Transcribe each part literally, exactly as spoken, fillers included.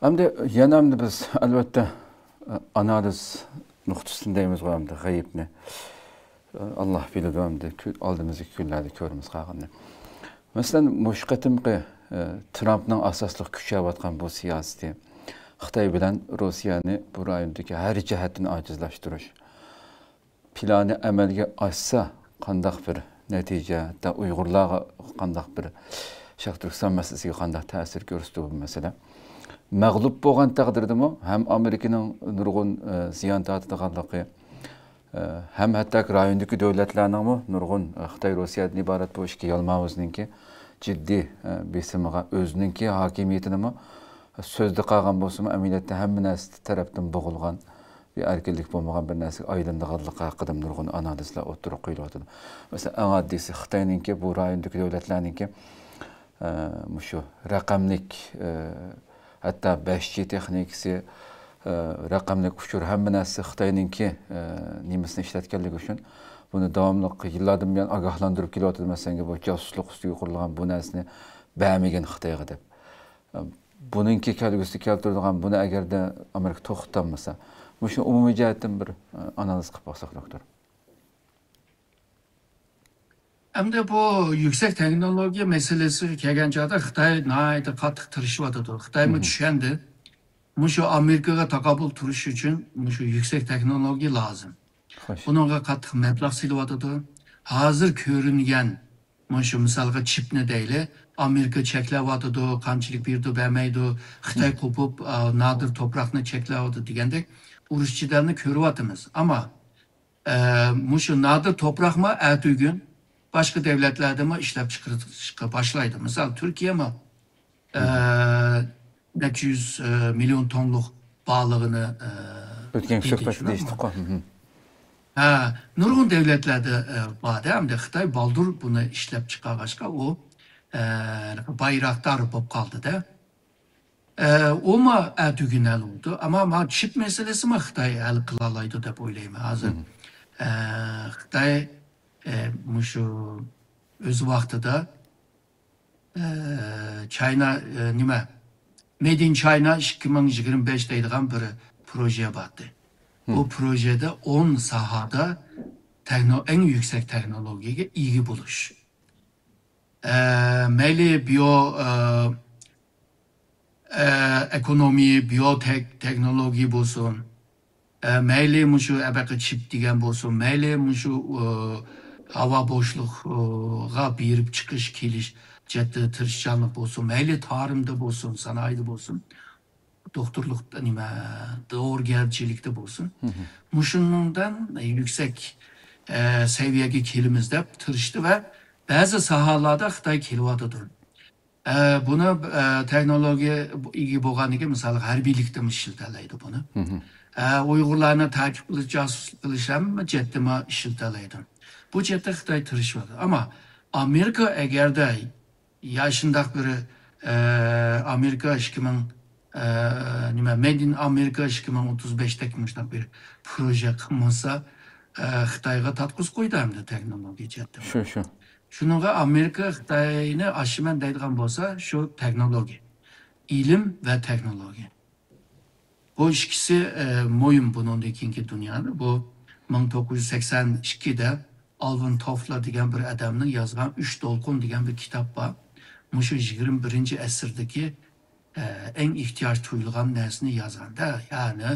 ئەمدى يەنە ئەمدى بىز، ئەلۋەتتە، ئانالىز نۇقتىسىدىن دەيمىزغۇ، ئەمدى غەيىبنى، ئاللا بىلىدۇ، ئەمدى كۈ-، ئالدىمىزدىكى كۈنلەردە كۆرىمىز قالغىنىنى. مەسىلەن، مۇشۇ قېتىمقى، ئە، ترامپنىڭ ئاساسلىق كۈچەۋاتقان بۇ سىياسىتى، خىتاي بىلەن روسىيەنى بۇ رايوندىكى ھەر جەھەتتىن ئاجىزلاشتۇرۇش، پىلانى ئەمەلگە ئاشسا، قانداق بىر نەتىجە، ھەتتا ئۇيغۇرلارغا قانداق بىر، شەرقىي تۈركىستان مەسىلىسىگە قانداق تەسىر كۆرسىتىدۇ بۇ مەسىلە. مەغلۇپ بولغان تەقدىردىمۇ ھەم ئامېرىكىنىڭ نۇرغۇن، ئە، زىيان تارتىدىغانلىقى، ئە، ھەم ھەتتا رايوندىكى دۆلەتلەرنىڭمۇ نۇرغۇن، ئە، خىتاي، روسىيەدىن ئىبارەت بۇ ئىككى يالماۋۇزنىڭكى جىددىي، ئە، بېسىمىغا، ئۆزىنىڭكى ھاكىمىيىتىنىمۇ سۆزدە قالغان بولسىمۇ، ئەمەلىيەتتە ھەممە نەرسە تەرەپتىن بوغۇلغان، بىر ئەركىنلىك بولمىغان بىر نەرسىگە ئايلىنىدىغانلىقى ھەققىدە نۇرغۇن ئانالىزلار ئوتتۇرىغا قويۇلۇۋاتىدۇ. مەسىلەن، ئەڭ ئاددىيسى خىتاينىڭكى، بۇ رايوندىكى دۆلەتلەرنىڭكى، ئە، مۇشۇ رەقەملىك، ئە، ھەتتا بەش جى تېخنىكىسى، ئە، رەقەملىك ئۇچۇر، ھەممە نەرسە خىتاينىڭكى، ئە، نېمىسىنى ئىشلەتكەنلىكى ئۈچۈن بۇنى داۋاملىق يىللاردىن بۇيان ئاگاھلاندۇرۇپ كېلىۋاتىدۇ. مەسىلەن، بۇ جاسۇسلۇق ئۈستىگە قۇرۇلغان بۇ نەرسىنى بەرمىگەن خىتايغا دەپ. بۇنىڭكى كەلگۈسىدە كەلتۈرىدىغان، بۇنى ئەگەردە ئامېرىكا توختىتالمىسا، مۇشۇ ئومۇمىي جەھەتتىن بىر، ئە، ئانالىز قىلىپ باقساق، دوكتور. ئەمدى بۇ يۈكسەك تېخنولوگىيە مەسىلىسىگە كەلگەن چاغدا خىتاي ناھايىتى قاتتىق تىرىشىۋاتىدۇ. خىتايمۇ چۈشەندى. مۇشۇ ئامېرىكىغا تاقابىل تۇرۇش ئۈچۈن مۇشۇ يۈكسەك تېخنولوگىيە لازىم. خوش. بۇنىڭغا قاتتىق مەبلەغ سېلىۋاتىدۇ. ھازىر كۆرۈنگەن مۇشۇ مىسالغا چىپنى دەيلى، ئامېرىكا چەكلەۋاتىدۇ، قانچىلىك بېرىدۇ، بەرمەيدۇ، خىتاي قوپۇپ، ئا، نادىر توپراقنى چەكلەۋاتىدۇ دېگەندەك ئۇرۇش جېدەلنى كۆرۈۋاتىمىز. ئەمما، ئە، مۇشۇ نادىر توپراقمۇ ئەتىگۈن باشقا دۆلەتلەردىمۇ ئىشلەپچىقىرىشقا باشلايدۇ. مىسال، تۈركىيەمۇ، ئە، نەچچە يۈز، ئە، مىليون تونلۇق بارلىقىنى، ئە، ئۆتكەن سۆھبەتتە دېيىشتۇققۇ. ھە، نۇرغۇن دۆلەتلەردە، ئە، بار-دە، ئەمدى خىتاي بالدۇر بۇنى ئىشلەپ چىقارغاچقا، ئۇ، ئە، بايراقدار بولۇپ قالدى-دە. ئە، ئۇمۇ ئەتىگۈن ھەل بولىدۇ. ئەمما ما چىپ مەسىلىسىمۇ خىتاي ھەل قىلالايدۇ دەپ ئويلايمەن. ھازىر، ئە، خىتاي، ئە، مۇشۇ ئۆز ۋاقتىدا، ئە، چاينا، ئە، نېمە، مېيد ئىن چاينا ئىككى مىڭ يىگىرمە بەش دەيدىغان بىر پروژە بارتى. بۇ پروژەدە ئون ساھەدە تېخنو-، ئەڭ يۈكسەك تېخنولوگىيەگە ئىگە بولۇش. ئە، مەيلى بىيو، ئە، ئە، ئېكونومىيە، بىيو تېك-، تېخنولوگىيە بولسۇن، ئە، مەيلى مۇشۇ ئەبەقە چىپ دېگەن بولسۇن، مەيلى مۇشۇ، ئە، ھاۋا بوشلۇقىغا بېرىپ چىقىش، كېلىش جەھەتتە تىرىشچانلىق بولسۇن، مەيلى تارىمدا بولسۇن، سانائىيدا بولسۇن، دوختۇرلۇق، نېمە، دورىگەرچىلىكتە بولسۇن. مۇشۇنىڭدىن يۈكسەك، ئە، سەۋىيەگە كېلىمىز دەپ تىرىشتى ۋە بەزى ساھەلەردە خىتاي كېلىۋاتىدۇ. ئە، بۇنى، ئە، تېخنولوگىيە ئىگە بولغاندىكىن، مىسالغا، ھەربىيلىكتىمۇ ئىشلىتەلەيدۇ بۇنى. ئە، ئۇيغۇرلارنى تەقىب قىلىش، جاسۇسلۇق قىلىش، ھەممە جەھەتتىمۇ ئىشلىتەلەيدۇ. بۇ جەھەتتە خىتاي تىرىشىۋاتىدۇ. ئەمما ئامېرىكا ئەگەردە يا شۇنداق بىر، ئە، ئامېرىكا ئىككى مىڭ، ئە، نېمە، مېيد ئىن ئامېرىكا ئىككى مىڭ ئوتتۇز بەشتەك مۇشۇنداق بىر پروژە قىلمىسا، ئە، خىتايغا تاتقۇز قويدى ئەمدى تېخنولوگىيە جەھەتتە. شۇ، شۇ. شۇنىڭغا ئامېرىكا خىتاينى ئاشىمەن دەيدىغان بولسا، شۇ تېخنولوگىيە. ئىلىم ۋە تېخنولوگىيە. بۇ ئىككىسى، ئە، مۇھىم بۇنىڭدىن كېيىنكى دۇنيادا. بۇ مىڭ توققۇز يۈز سەكسەن ئىككىدە ئالۋىن توفلېر دېگەن بىر ئادەمنىڭ يازغان ئۈچ دولقۇن دېگەن بىر كىتاب بار. مۇشۇ يىگىرمە بىرىنچى ئەسىردىكى، ئە، ئەڭ ئېھتىياج تۇيۇلغان نەرسىنى يازغان-دە. يەنى،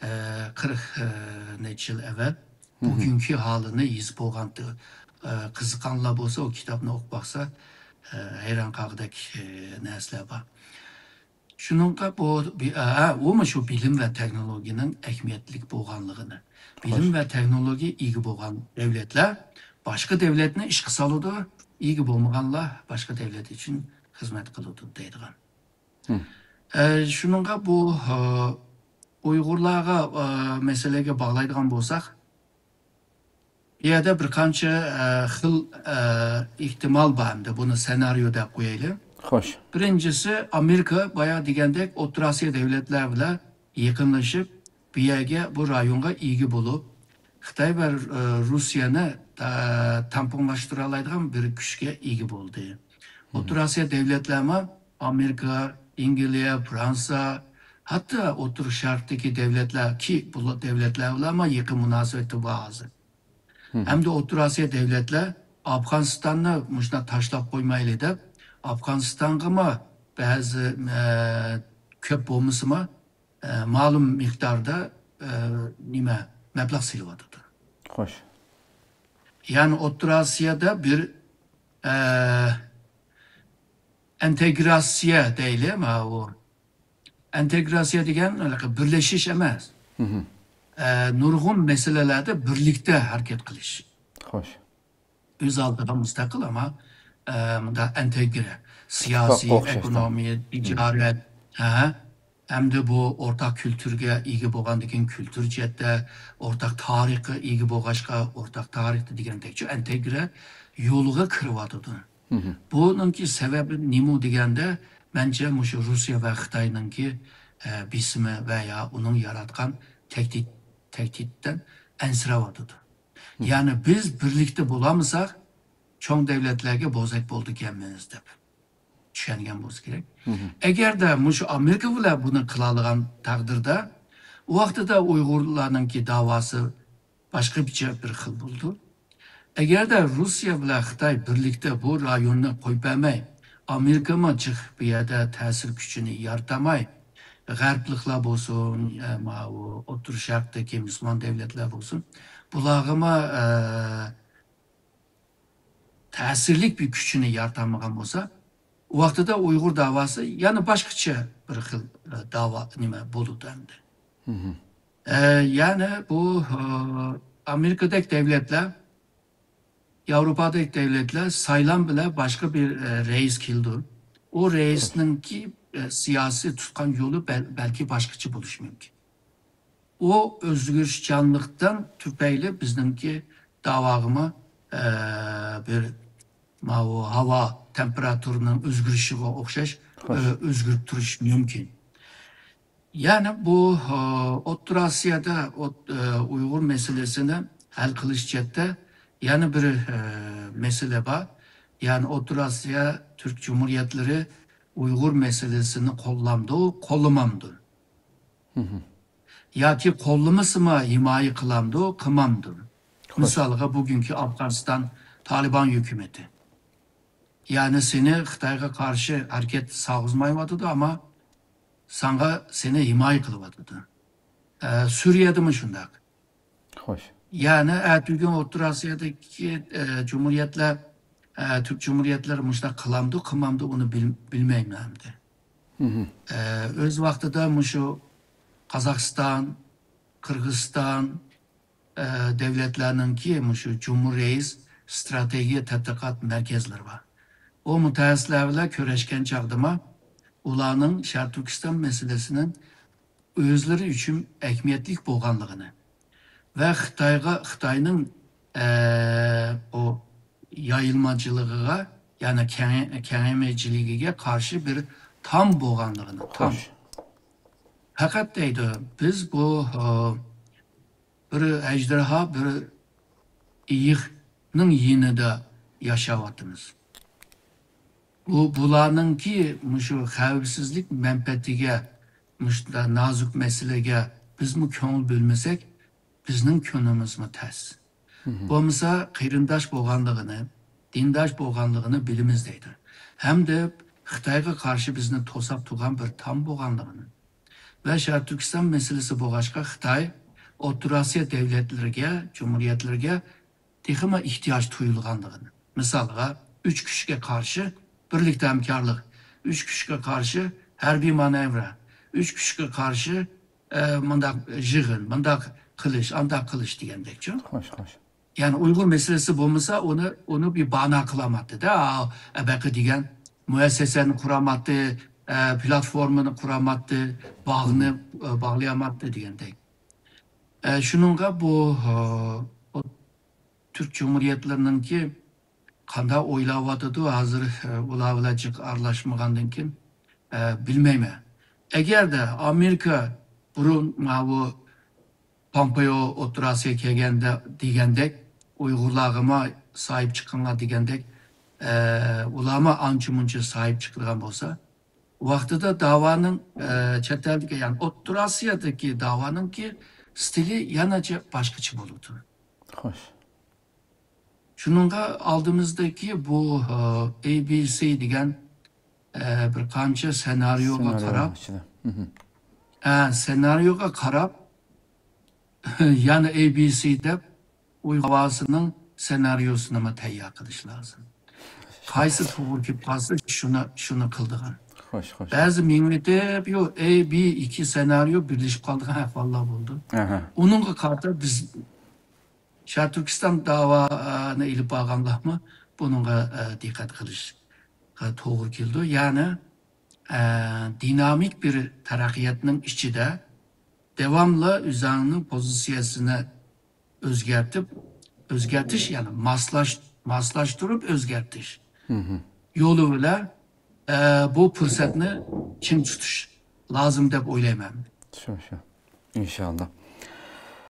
ئە، قىرىق، ئە، نەچچە يىل ئەۋەل بۈگۈنكى ھالىنى يېزىپ بولغانتى. ئە، قىزىققانلار بولسا، ئۇ كىتابنى ئوقۇپ باقسا، ئە، ھەيران قالغۇدەك، ئە، نەرسىلەر بار. شۇنىڭغا بۇ، بى-، ئە، ئۇمۇ شۇ بىلىم ۋە تېخنولوگىيەنىڭ ئەھمىيەتلىك بولغانلىقىنى. بىلىم ۋە تېخنولوگىيە ئىگە بولغان دۆلەتلەر باشقا دۆلەتنى ئىشقا سالىدۇ، ئىگە بولمىغانلار باشقا دۆلەت ئۈچۈن خىزمەت قىلىدۇ دەيدىغان. ئە، شۇنىڭغا بۇ، ئە، ئۇيغۇرلارغا، ئە، مەسىلىگە باغلايدىغان بولساق، بۇ يەردە بىر قانچە، ئە، خىل، ئە، ئېھتىمال بار ئەمدى، بۇنى سېنارىيو دەپ قويايلى. خوش. بىرىنچىسى، ئامېرىكا بايا دېگەندەك ئوتتۇرا ئاسىيا دۆلەتلەر بىلەن يېقىنلىشىپ، بۇ يەرگە، بۇ رايونغا ئىگە بولۇپ، خىتاي ۋە، ئە، روسىيەنى، ئە، تامپۇڭلاشتۇرالايدىغان بىر كۈچكە ئىگە بولدى. ئوتتۇرا ئاسىيا دۆلەتلەرمۇ ئامېرىكا، ئەنگلىيە، فرانسا، ھەتتا ئوتتۇرا شەرقتىكى دۆلەتلەر، كى بۇ دۆلەتلەر بىلەنمۇ يېقىن مۇناسىۋىتى بار ھازىر. ھەمدە ئوتتۇرا ئاسىيا دۆلەتلەر ئافغانىستاننى مۇشۇنداق تاشلاپ قويمايلى دەپ، ئافغانىستانغىمۇ بەزى، ئە، كۆپ بولمىسىمۇ، ئە، مەلۇم مىقداردا، ئە، نېمە، مەبلەغ سېلىۋاتىدۇ. خوش. يەنى ئوتتۇرا ئاسىيادا بىر، ئە، ئىنتېگراتسىيە دەيلى، ماۋۇ. ئىنتېگراتسىيە دېگەن ھېلىقى بىرلىشىش ئەمەس. ئە، نۇرغۇن مەسىلىلەردە بىرلىكتە ھەرىكەت قىلىش. خوش. ئۆز ئالدىغا مۇستەقىل، ئەمما، ئە، مۇنداق ئىنتېگرە. سىياسىي، ئوخشاشتۇر. ئېكونومىيە، تىجارەت، ھە، ھەمدە بۇ ئورتاق كۈلتۈرگە ئىگە بولغاندىكىن كۈلتۈر جەھەتتە، ئورتاق تارىخقا ئىگە بولغاچقا، ئورتاق تارىختا دېگەندەكچۇ ئىنتېگرە يولىغا كىرىۋاتىدۇ. بۇنىڭكى سەۋەبى نېمە دېگەندە، مەنچە مۇشۇ روسىيە ۋە خىتاينىڭكى، ئە، بېسىمى ۋە يا ئۇنىڭ ياراتقان تەھدىت، تەھدىتتىن ئەنسىرەۋاتىدۇ. يەنى بىز بىرلىكتە بولالمىساق، چوڭ دۆلەتلەرگە بوزەك بولىدىكەنمىز دەپ چۈشەنگەن بولسا كېرەك. ئەگەردە مۇشۇ ئامېرىكا بىلەن بۇنى قىلالىغان تەقدىردە، ئۇ ۋاقتىدا ئۇيغۇرلارنىڭكى داۋاسى باشقىچە بىر خىل بولىدۇ. ئەگەردە روسىيە بىلەن خىتاي بىرلىكتە بۇ رايوننى قويۇپ بەرمەي، ئامېرىكىمۇ جىق بۇ يەردە تەسىر كۈچىنى يارىتالماي، غەربلىكلەر بولسۇن، ئە، ماۋۇ ئوتتۇرا شەرقتىكى مۇسۇلمان دۆلەتلەر بولسۇن، بۇلارغىمۇ، ئە، تەسىرلىك بىر كۈچىنى يارىتالمىغان بولسا، ئۇ ۋاقتىدا ئۇيغۇر داۋاسى يەنە باشقىچە بىر خىل، ئە، داۋا، نېمە بولىدۇ ئەمدى. ئە، يەنە بۇ، ئە، ئامېرىكىدەك دۆلەتلەر، ياۋروپادەك دۆلەتلەر سايلام بىلەن باشقا بىر، ئە، رەئىس كېلىدۇ. ئۇ رەئىسنىڭكى، ئە، سىياسىي تۇتقان يولى بەل-، بەلكى باشقىچە بولۇشى مۇمكىن. ئۇ ئۆزگىرىشچانلىقتىن تۈپەيلى بىزنىڭكى داۋاغىمۇ، ئە، بىر ماۋۇ ھاۋا تېمپېراتۇرىنىڭ ئۆزگىرىشىگە ئوخشاش، ئە، ئۆزگىرىپ تۇرۇشى مۇمكىن. يەنى بۇ، ئە، ئوتتۇرا ئاسىيادا ئوت-، ئە، ئۇيغۇر مەسىلىسىنى ھەل قىلىش جەھەتتە يەنە بىر، ئە، مەسىلە بار. يەنى ئوتتۇرا ئاسىيا تۈرك جۇمھۇرىيەتلىرى ئۇيغۇر مەسىلىسىنى قوللامدۇ، قوللىمامدۇ؟ ياكى قوللىمىسىمۇ ھىمايە قىلامدۇ، قىلمامدۇ؟ مىسالغا، بۈگۈنكى ئافغانىستان تالىبان ھۆكۈمىتى. يەنى سېنى خىتايغا قارشى ھەرىكەت سالغۇزمايۋاتىدۇ، ئەمما ساڭا، سېنى ھىمايە قىلىۋاتىدۇ. ئە، سۈرىيەدىمۇ شۇنداق. خوش. يەنى ئەتىگۈن ئوتتۇرا ئاسىيادىكى، ئە، جۇمھۇرىيەتلەر، ئە، تۈرك جۇمھۇرىيەتلىرى مۇشۇنداق قىلامدۇ، قىلمامدۇ، ئۇنى بىل-، بىلمەيمەن ئەمدى. ئە، ئۆز ۋاقتىدا مۇشۇ قازاقىستان، قىرغىزىستان، ئە، دۆلەتلەرنىڭكى مۇشۇ جۇمھۇر رەئىس ئىستراتېگىيە تەتقىقات مەركەزلىرى بار. ئۇ مۇتەخەسسىسلەر بىلەن كۆرۈشكەن چاغدىما، ئۇلارنىڭ شەرقىي تۈركىستان مەسىلىسىنىڭ ئۆزلىرى ئۈچۈن ئەھمىيەتلىك بولغانلىقىنى ۋە خىتايغا، خىتاينىڭ، ئە، ئۇ يايىلمىچىلىقىغا، يەنى كېڭەي-، كېڭەيمىچىلىكىگە قارشى بىر تام بولغانلىقىنى، تام. خوش. پەقەت دەيدۇ، بىز بۇ، ئە، بىر ئەجدىھا، بىر ئېيىقنىڭ يېنىدا ياشاۋاتىمىز. بۇ، بۇلارنىڭكى مۇشۇ خەۋپسىزلىك مەنپەئەتىگە، مۇشۇنداق نازۇك مەسىلىگە بىزمۇ كۆڭۈل بۆلمىسەك، بىزنىڭ كۈنىمىزمۇ تەس. بولمىسا قېرىنداش بولغانلىقىنى، دىنداش بولغانلىقىنى بىلىمىز دەيدۇ. ھەمدە خىتايغا قارشى بىزنى توساپ تۇرغان بىر تام بولغانلىقىنى ۋە شەرقىي تۈركىستان مەسىلىسى بولغاچقا خىتاي ئوتتۇرا ئاسىيا دۆلەتلىرىگە، جۇمھۇرىيەتلىرىگە تېخىمۇ ئېھتىياج تۇيۇلغانلىقىنى. مىسالغا، ئۈچ كۈچكە قارشى بىرلىكتە ھەمكارلىق، ئۈچ كۈچكە قارشى ھەربىي مانېۋىر، ئۈچ كۈچكە قارشى، ئە، مۇنداق يىغىن، مۇنداق قىلىش، ئانداق قىلىش دېگەندەكچۇ. خوش، خوش. يەنى ئۇيغۇر مەسىلىسى بولمىسا، ئۇنى، ئۇنى بىر بانا قىلالماتتى-دە. ئا، ئەبەقى دېگەن مۇئەسسەسەنى قۇراماتتى، ئە، پلاتفورمىنى قۇراماتتى، باغنى، ئە، باغلىيالماتتى دېگەندەك. ئە، شۇنىڭغا بۇ، ئە، تۈرك جۇمھۇرىيەتلىرىنىڭكى قانداق ئويلاۋاتىدۇ، ھازىر، ئە، ئۇلار بىلەن جىق ئارىلاشمىغاندىن كېيىن، ئە، بىلمەيمەن. ئەگەردە ئامېرىكا بۇرۇن ماۋۇ پومپېئو ئوتتۇرا ئاسىياغا كەلگەندە دېگەندەك، ئۇيغۇرلارغىمۇ ساھىب چىقىڭلار دېگەندەك، ئە، ئۇلارمۇ ئانچە مۇنچە ساھىب چىقىدىغان بولسا، ۋاقتىدا داۋانىڭ، ئە، چەت ئەلدىكى، يەنى ئوتتۇرا ئاسىيادىكى داۋانىڭكى ستىلى يەنىچە باشقىچە بولىدۇ. خوش. شۇنىڭغا ئالدىمىزدىكى بۇ، ئە، ئەي بى سى دېگەن، ئە، بىر قانچە سېناريوغا سېناريو قاراپ، ئىچىدە. مهم. ئە، سېناريوغا قاراپ، يەنە ئەي بى سى دەپ ئۇيغۇر ھاۋاسىنىڭ سېناريوسىنىمۇ تەييار قىلىش لازىم. قايسى توغرا كېلىپ قالسا، شۇنى، شۇنى قىلىدىغان. خوش، خوش. بەزى مېڭىۋېتىپ، يو، ئەي بى ئىككى سېناريو بىرلىشىپ قالىدىغان ئەھۋاللار بولىدۇ. ئەھە. ئۇنىڭغا قارىتا بىز شەرقىي تۈركىستان داۋانى ئېلىپ بارغانلارمۇ بۇنىڭغا، ئە، دىققەت قىلىشقا توغرا كېلىدۇ. يەنى، ئە، دىنامىك بىر تەرەققىياتنىڭ ئىچىدە داۋاملىق ئۆزۈڭنىڭ پوزىتسىيەسىنى ئۆزگەرتىپ، ئۆزگەرتىش، يەنى ماسلاش-، ماسلاشتۇرۇپ ئۆزگەرتىش مهم. يولى بىلەن، ئە، بۇ پۇرسەتنى چىڭ تۇتۇش لازىم دەپ ئويلايمەن. شۇ، شۇ. ئىنشاللا.